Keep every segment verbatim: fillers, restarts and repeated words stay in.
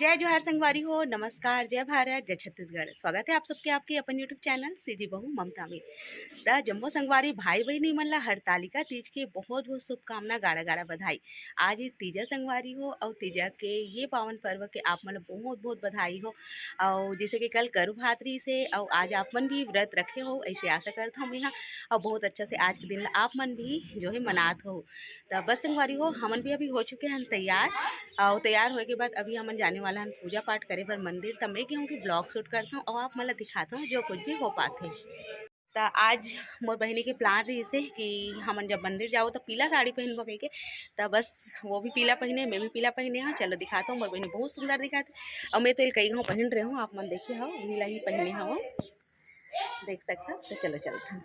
जय जोहार संगवारी हो, नमस्कार, जय भारत, जय छत्तीसगढ़। स्वागत है आप सबके आपके अपन YouTube चैनल सीजी बहू ममता में। त जम्मो संगवारी भाई बहिनी मन ला हरतालिका तीज के बहुत बहुत शुभकामना, गाड़ा गाड़ा बधाई। आज तीजा संगवारी हो, अउ तीजा के ये पावन पर्व के आप मन ला बहुत बहुत बधाई हो। अउ जैसे कि कल करू भात रहिस हे, अउ आज आप मन भी व्रत रखे हो, ऐसे आशा करत हूँ मैं हा। अउ बहुत अच्छा से आज के दिन ला आप मन भी जो है मनात हो। त बस संगवारी हो, हमन भी अभी हो चुके हन तैयार, अउ तैयार होए के बाद अभी हमन जाने वाला हन पूजा पाठ करे बर मंदिर। त मैं कहूँ कि vlog shoot करत हूँ अउ आप मन ला दिखात हूँ जो कुछ भी हो पाथे। त आज मोर बहिनी के plan रहिस हे कि हमन जब मंदिर जाओ त पीला साड़ी पहनबो कहिके। त बस वो भी पीला पहने, मैं भी पीला पहने हूँ। चलो दिखात हूँ, मोर बहिनी बहुत सुंदर दिखात हे। अउ मैं तो कई घाव पहन रहे हूँ, आप मन देखे हो, वही ला ही पहने हूँ, देख सकता। तो चलो चलत हन।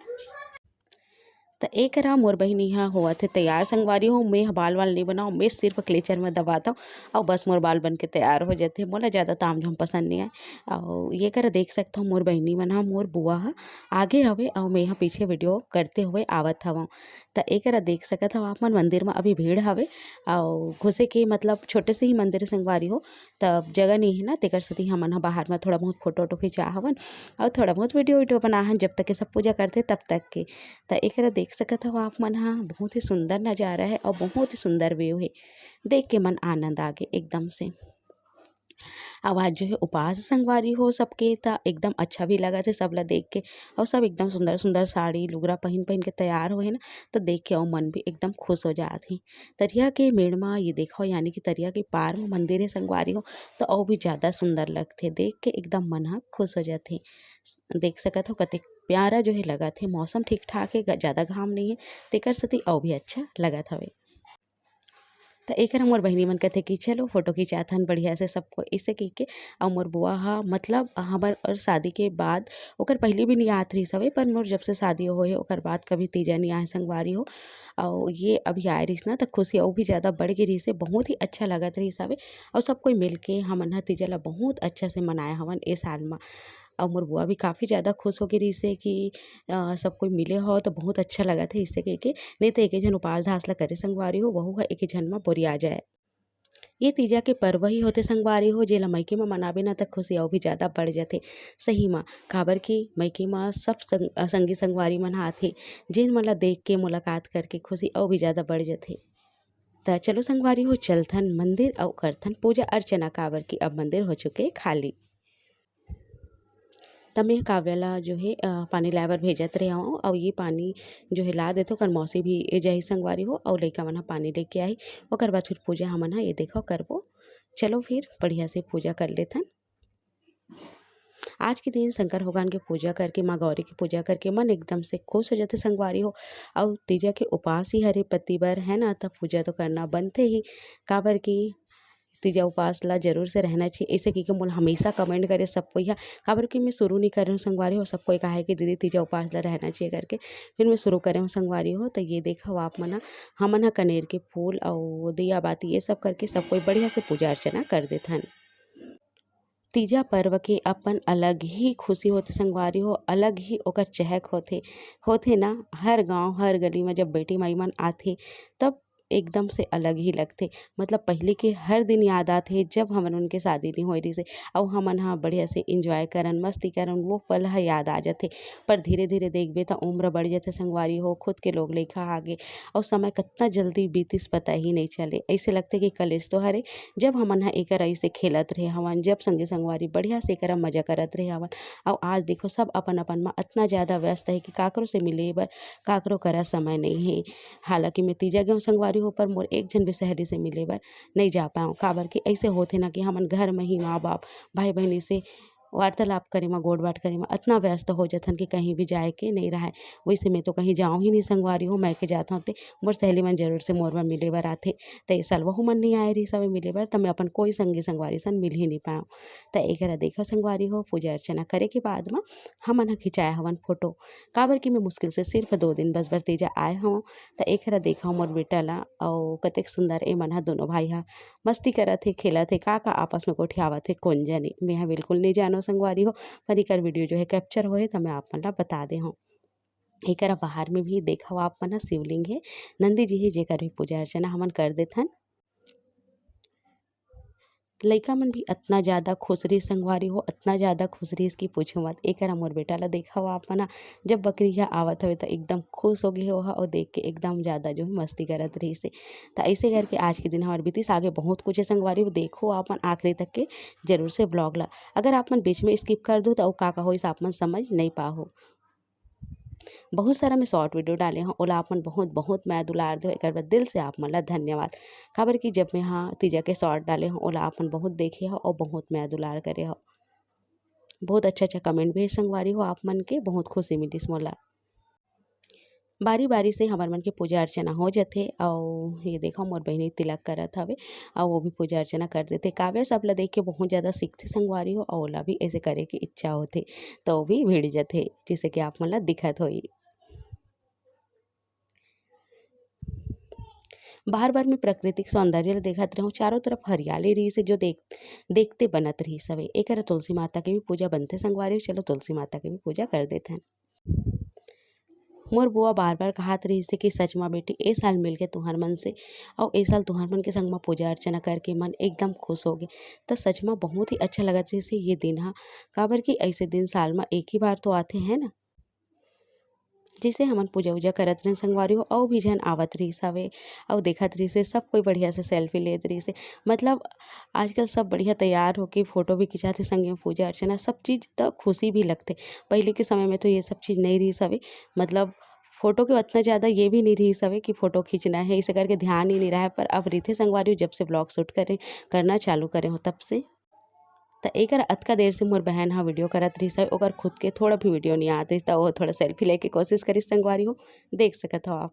त एकरा मोर बहिनी ह होवत हे तैयार संगवारी हो। मैं ह बाल वाल नहीं बनाओ, मैं सिर्फ क्लेचर में दबात हूँ अउ बस मोर बाल बन के तैयार हो जाथे। मोला ज़्यादा ताम झाम पसंद नहीं आए। अउ ये करा देख सकत हो मोर बहिनी मन ह, मोर बुआ ह आगे हवे अउ मैं ह पीछे video करते हुए आवत हवं। त एकरा देख सकत हव आप मन मंदिर में अभी भीड़ हवे अउ घुसे के मतलब छोटे से ही मंदिर संगवारी हो, तब जगह नहीं है ना, तेकर सेती हमन ह बाहर में थोड़ा बहुत photo वोटो खिंचा हवन अउ थोड़ा बहुत video वीडियो बना हन, जब तक के सब पूजा करथे तब तक के। त एकरा देख सकत हव आप मन ह, बहुत ही सुंदर नजारा है अउ बहुत ही सुंदर view है, देख के मन आनंद आगे एकदम से। अउ आज जो है उपास संगवारी हो सबके, त एकदम अच्छा भी लगत है सब ला देख के। अउ सब एकदम सुंदर सुंदर साड़ी लुगरा पहन पहन के तैयार होए ना, त देख के अउ मन भी एकदम खुश हो जात है। तरिया के मेड़ म ये देखो, यानी कि तरिया के पार म मंदिर है संगवारी हो, त अउ भी ज़्यादा सुंदर लगथे, देख के एकदम मन ह खुश हो जाथे। देख सकत हो कतेक प्यारा जो है लगत है, मौसम ठीक ठाक है, ग-, ज़्यादा घाम नहीं है, तेकर सेती अउ भी अच्छा लगत हवे। त एकर मोर बहिनी मन कथे कि चलो photo खिंचाथन बढ़िया से सबको, ऐसे कहिके। अउ मोर बुआ ह मतलब हमर और शादी के बाद, ओकर पहले भी नहीं आत रहिस हवे, पर मोर जब से शादी होए हे ओकर बाद कभी तीजा नहीं आए संगवारी हो। अउ ये अभी आए रहिस ना, त खुशी अउ भी ज़्यादा बढ़ गे रहिस हे, बहुत ही अच्छा लगत रहिस हवे। अउ सब कोई मिल के हमन ह तीजा ला बहुत अच्छा से मनाए हवन ए साल म। अउ मोर बुआ भी काफ़ी ज़्यादा खुश होके रहिस हे कि अ, सब कोई मिले हो त बहुत अच्छा लगत हे, इससे कहिके। नहीं त एके झन उपास धास ला करे संगवारी हो, वहू ह एके झन म बोरिया जाए। ये तीजा के पर्व ही होथे संगवारी हो, जेला मइके म मनाबे ना त खुशी अउ भी ज़्यादा बढ़ जथे। सही म, काबर कि मइके म सब संग-, अ, संगी संगवारी मन ह आथे, जेन मन ला देख के, मुलाकात करके खुशी अउ भी ज़्यादा बढ़ जथे। त चलो संगवारी हो, चलथन मंदिर अउ करथन पूजा अर्चना, काबर कि अब मंदिर हो चुके खाली। त मैं काव्या ला जो है, अ, पानी लाए बर भेजत रहे हूँ, अउ ये पानी जो है ला देथे, ओकर मौसी भी ए जाही संगवारी हो, अउ लइका मन ह पानी लेके आही, ओकर बाद फिर पूजा हमन ह ये देखो करबो। चलो फिर बढ़िया से पूजा कर लेथन। आज के दिन शंकर भगवान के पूजा करके, माँ गौरी के पूजा करके मन एकदम से खुश हो जाथे संगवारी हो। अउ तीजा के उपास ही हरे पति बर, है ना, त पूजा तो करना बनथे ही, काबर कि तीजा उपास ला जरूर से रहना चाहिए। ऐसे कहिके मोला हमेशा comment करे सब कोई ह, काबर कि मैं शुरू नहीं करे हूँ संगवारी हो। सब कोई कहा है कि दीदी तीजा उपास ला रहना चाहिए करके, फिर मैं शुरू करे हूँ संगवारी हो। त ये देखो आप मन ह, हमन ह कनेर के फूल अउ दिया बाती ये सब करके सब कोई बढ़िया से पूजा अर्चना कर देथन। तीजा पर्व के अपन अलग ही खुशी होथे संगवारी हो, अलग ही ओकर चहक होथे। होथे ना, हर गांव हर गली में जब बेटी माई मन आथे तब एकदम से अलग ही लगथे। मतलब पहले के हर दिन याद आथे जब हमन उनके शादी नहीं होए रहिसे, अउ हमन ह बढ़िया से enjoy करन, मस्ती करन, वो पल ह याद आ जाथे। पर धीरे धीरे देखबे त उम्र बढ़ जाथे संगवारी हो, खुद के लोग लइका आगे, अउ समय कतना जल्दी बीतिस पता ही नहीं चले। ऐसे लगथे कि कलेज तो हरे, जब हमन ह एकर ऐसे खेलत रहे हवन, जब संगी संगवारी बढ़िया से एकर मजा करत रहे हवन, अउ आज देखो सब अपन अपन म अतना ज़्यादा व्यस्त है कि काकरो से मिले बर काकरो करा समय नहीं है। हालांकि मैं तीजा गेहूँ संगवारी हो, पर मोर एक झन भी सहेली से मिले बर नहीं जा पाऊँ, काबर कि ऐसे होथे ना कि हमन घर में ही माँ बाप भाई बहनी से वार्तालाप करे म, गोठ बात करे म अतना व्यस्त हो जथन कि कहीं भी जाए के नहीं रहय। वैसे मैं तो कहीं जाऊँ ही नहीं संगवारी हो, मैं के जात हूँ ते मोर सहेली मन जरूर से मोर बर मिले बर आथे। त ए साल वहू मन नहीं आए रहिस हवे मिले बर, त मैं अपन कोई संगी संगवारी सन मिल ही नहीं पाऊँ। त एकरा देखो संगवारी हो, पूजा अर्चना करे के बाद म हमन ह खिंचाए हवन फोटो, काबर कि मैं मुश्किल से सिर्फ दो दिन बस बर तीजा आए हूँ। त एकरा देखो मोर बेटा ला, अउ कतेक सुंदर ए मन ह दोनों भाई ह मस्ती करत हे, खेलत हे, का का आपस में गोठियावत हे, कोन जनी, मैं ह बिल्कुल नहीं जानो संगवारी हो, पर एकर video जो है capture होए त मैं आप मन ला बता दे हूँ। एकर बाहर में भी देखो आप मन ह शिवलिंग हे, नंदी जी हे, जेकर भी पूजा अर्चना हमन कर देथन। लइका मन भी अतना ज़्यादा खुश रहिस संगवारी हो, अतना ज़्यादा खुश रहिस कि पूछो मत। एकर मोर बेटा ला देखव आप मन ह, जब बकरी ह आवत हवे त एकदम खुश हो गे हे ओहा, अउ देख के एकदम ज़्यादा जो है मस्ती करत रहिस हे। त ऐसे करके आज के दिन हमार बीतिस। आगे बहुत कुछ है संगवारी हो, देखो आप मन आखिरी तक के जरूर से vlog ला। अगर आप मन बीच में skip कर दो त अउ का का होइस आप मन समझ नहीं पाहो। बहुत सारा मैं short video डाले हूँ, ओला आप मन बहुत बहुत मया दुलार दो, एकर बर दिल से आप मन ला धन्यवाद। काबर कि जब मैं हाँ तीजा के short डाले हूँ, ओला आप मन बहुत देखे हो और बहुत मया दुलार करे हो। बहुत अच्छा अच्छा comment भी है संगवारी हो आप मन के, बहुत खुशी मिलिस मोला। बारी बारी से हमर मन के पूजा अर्चना हो जथे। अउ ये देखो मोर बहिनी तिलक करत हवे, अउ वो भी पूजा अर्चना कर देथे। काव्या सब ला देख के बहुत ज़्यादा सीखथे संगवारी हो, अउ ओला भी ऐसे करे के इच्छा होथे, तो वो भी भिड़ जथे, जैसे कि आप मन ला दिखत होई। बार बार मैं प्राकृतिक सौंदर्य ला देखत रहूँ, चारों तरफ हरियाली रहिस हे, जो देख देखते बनत रहिस हवे। एकर तुलसी माता के भी पूजा बनथे संगवारी हो, चलो तुलसी माता के भी पूजा कर देथन। मोर बुआ बार बार कहत रहिस हे कि सच म बेटी, ए साल मिलके तुहर मन से, अउ ए साल तुहर मन के संग म पूजा अर्चना करके मन एकदम खुश हो गे। त सच म बहुत ही अच्छा लगत रहिस हे ये दिन ह, काबर कि ऐसे दिन साल म एक ही बार तो आथे, है ना। जैसे हमन पूजा उजा करत रहेन संगवारी हो, अउ भी झन आवत रहिस हवे, अउ देखत रहिस हे, सब कोई बढ़िया से selfie लेत रहिस हे। मतलब आजकल सब बढ़िया तैयार होके photo भी खिंचाथे, संगे में पूजा अर्चना सब चीज़, त खुशी भी लगथे। पहले के समय में तो ये सब चीज़ नहीं रहिस हवे, मतलब photo के उतना ज़्यादा ये भी नहीं रहिस हवे कि photo खींचना है, इसे करके ध्यान ही नहीं रहा है। पर अब रहिथे संगवारी हो, जब से vlog shoot करे, करना चालू करे हो तब से। त एकर अतका देर से मोर बहन ह video करत रहिस हवे, ओकर खुद के थोड़ा भी video नहीं आत रहिस, त वो थोड़ा selfie लेके कोशिश करिस संगवारी हो, देख सकत हो आप।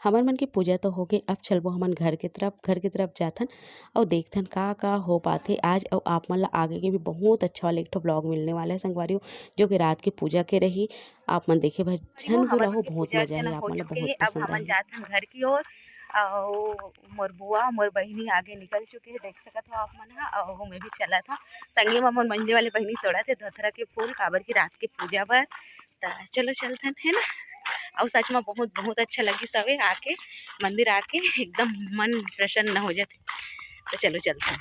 हमर मन के पूजा तो हो गे, अब चलबो हमन घर के तरफ। घर के तरफ जाथन अउ देखथन का का हो पाथे आज। अउ आप मन ला आगे के भी बहुत अच्छा वाला एक ठो vlog मिलने वाला है संगवारी हो, जो कि रात के पूजा के रही। आप मन देखे बर झन भूलहू, बहुत मजा ही आप मन ला बहुत पसंद आही। जाथन घर की ओर। अउ मोर बुआ, मोर बहिनी आगे निकल चुके हे, देख सकत हो आप मन ह। अउ मैं भी चलत हूँ, संगे म मोर मंझले वाले बहिनी तोड़त हे धोथरा के फूल, काबर की रात के पूजा बर। त चलो चलथन, है ना। अउ सच म बहुत, बहुत अच्छा लगिस हवे आके, मंदिर आके एकदम मन प्रसन्न हो जाथे। त चलो चलथन।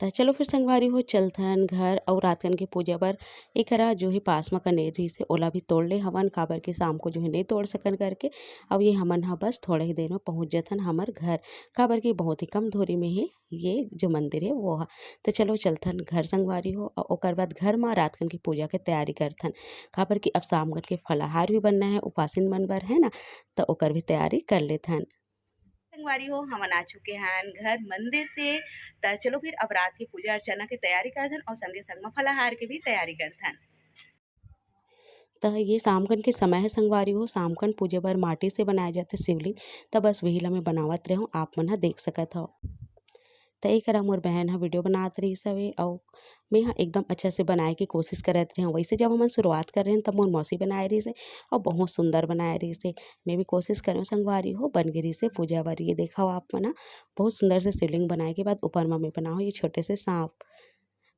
त चलो फिर संगवारी हो, चलथन घर अउ रातकन के पूजा बर। एकरा जो है पास म कनेर रहिस हे, ओला भी तोड़ ले हवन, काबर के शाम को जो है नहीं तोड़ सकन करके। अउ ये हमन ह बस थोड़ा ही देर में पहुँच जथन हमर घर, काबर के बहुत ही कम दूरी में ही ये जो मंदिर है वो ह। त चलो चलथन घर संगवारी हो, अउ ओकर बाद घर म रातकन के पूजा के तैयारी करथन, काबर कि अब शामगन के फलाहार भी बनना है उपासिन मन बर, है ना, त ओकर भी तैयारी कर लेथन। संगवारी हो, हमन आ चुके हन घर मंदिर से। त चलो फिर अब रात के पूजा अर्चना के तैयारी करथन अउ संगे संग म फलाहार के भी तैयारी करथन। त ये शामकन के समय है संगवारी हो, शामकन पूजे बर माटी से बनाए जाथे शिवलिंग। त बस वही ला मैं बनावत रहे हूँ, आप मन ह देख सकत हव। त एकरा मोर बहन ह video बनात रहिस हवे, अउ मैं ह एकदम अच्छा से बनाए के कोशिश करत रहे हूँ। वैसे जब हमन शुरुआत कर रहे हैं, तब मोर मौसी बनाए रहिस हे, अउ बहुत सुंदर बनाए रहिस हे। मैं भी कोशिश करे हूँ संगवारी हो, बन गे रहिस हे पूजा बर। ये देखव आप मन ह, बहुत सुंदर से शिवलिंग बनाए के बाद ऊपर म मैं बनाए हूँ ये छोटे से सांप।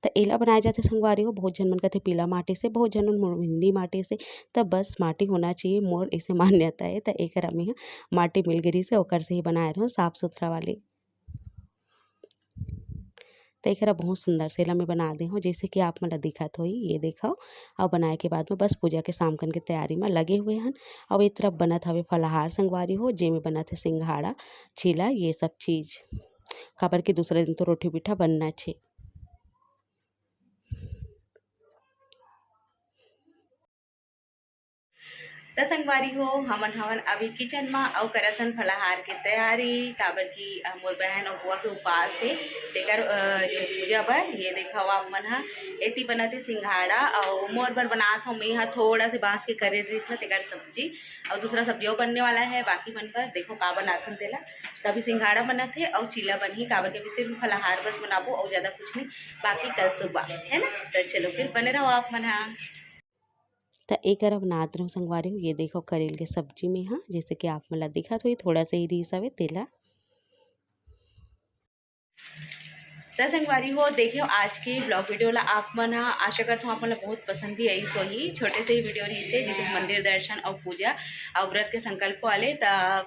त एला बनाए जाथे संगवारी हो, बहुत झन मन कथे पीला माटी से, बहुत झन मन मोरमिंदी माटी से। त बस माटी होना चाहिए, मोर ऐसे मान्यता है। त एकरा में ह माटी मिल गे रहिस हे, ओकर से ही बनाए रहे हूँ साफ सुथरा वाले। त एकरा बहुत सुंदर से एला मैं बना दे हूँ, जैसे कि आप मन ला दिखत होही, ये देखव। अउ बनाए के बाद में बस पूजा के शामकन के तैयारी में लगे हुए हन। अउ ए तरफ बनत हवे फलाहार संगवारी हो, जेमे बनत हे सिंघाड़ा, चीला, ये सब चीज। काबर कि दूसरे दिन तो रोटी पीठा बनना छे। त संगवारी हो, हमन हवन अभी kitchen म अउ करत हन फलाहार के तैयारी, काबर कि, अ, मोर बहन अउ बुआ के उपास हे, तेकर, अ, जो पूजा बर। ये देखव आप मन ह, एती बनत हे सिंघाड़ा अउ मोर बर बनात हव मैं ह थोड़ा से बांस के करे रहिस न, तेकर सब्जी अउ दूसरा सब्जी अउ बनने वाला है बाकी मन बर। देखो का बनात हन तेला। त अभी सिंघाड़ा बनत हे अउ चीला बनही, काबर कि अभी सिर्फ फलाहार बस बनाबो अउ ज्यादा कुछ नहीं, बाकी कल सुबह, है ना। त चलो फिर बने रहो आप मन ह। त एकर अब नात रहूं संगवारी हो, ये देखो करेल के सब्जी में हा, जैसे कि आप मन ला दिखत होही, थोड़ा से ही रिहिस हवे तेला। त संगवारी हो, देखियो आज के vlog video ला आप मन हा, आशा करत हूँ आप मन ला बहुत पसंद भी आइस होही। छोटे से ही video रहिस हे, जैसे कि मंदिर दर्शन अउ पूजा अउ व्रत के संकल्प वाले। त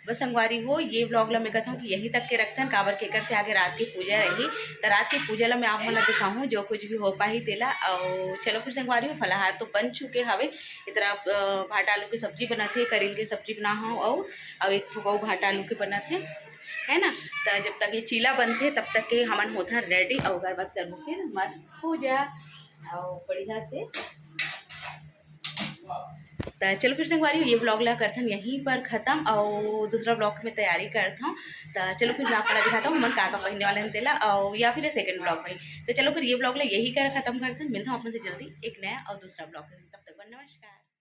बस संगवारी हो, ये vlog ला मैं कहत हूँ कि यहीं तक के रखथन, काबर के एकर से आगे रात के पूजा रही। त रात के पूजा ला मैं आप मन ला दिखाहूँ, जो कुछ भी हो पाही तेला। अउ चलो फिर संगवारी हो, फलाहार तो बन चुके हवे। इतना, अ, भाटा आलू के सब्जी बनत हे, करेल के सब्जी बना हूँ, अउ, अउ एक ठो अउ भाटा आलू के बनत हे, है ना। त जब तक ये चीला बनथे, तब तक के हमन होथन ready, अउ ओकर बाद करबो फिर मस्त पूजा, अउ बढ़िया से। त चलो फिर संगवारी हो, ये vlog ला करथन यहीं पर खत्म, अउ दूसरा vlog में तैयारी करत हूँ। त चलो फिर मैं आप मन ला दिखात हूँ हमन का का पहिने वाले हन तेला, अउ या फिर ये second vlog में। त चलो फिर ये vlog ला यहीं कर खत्म करथन, मिलत हूँ आप मन से जल्दी एक नया अउ दूसरा vlog में। तब तक बर नमस्कार।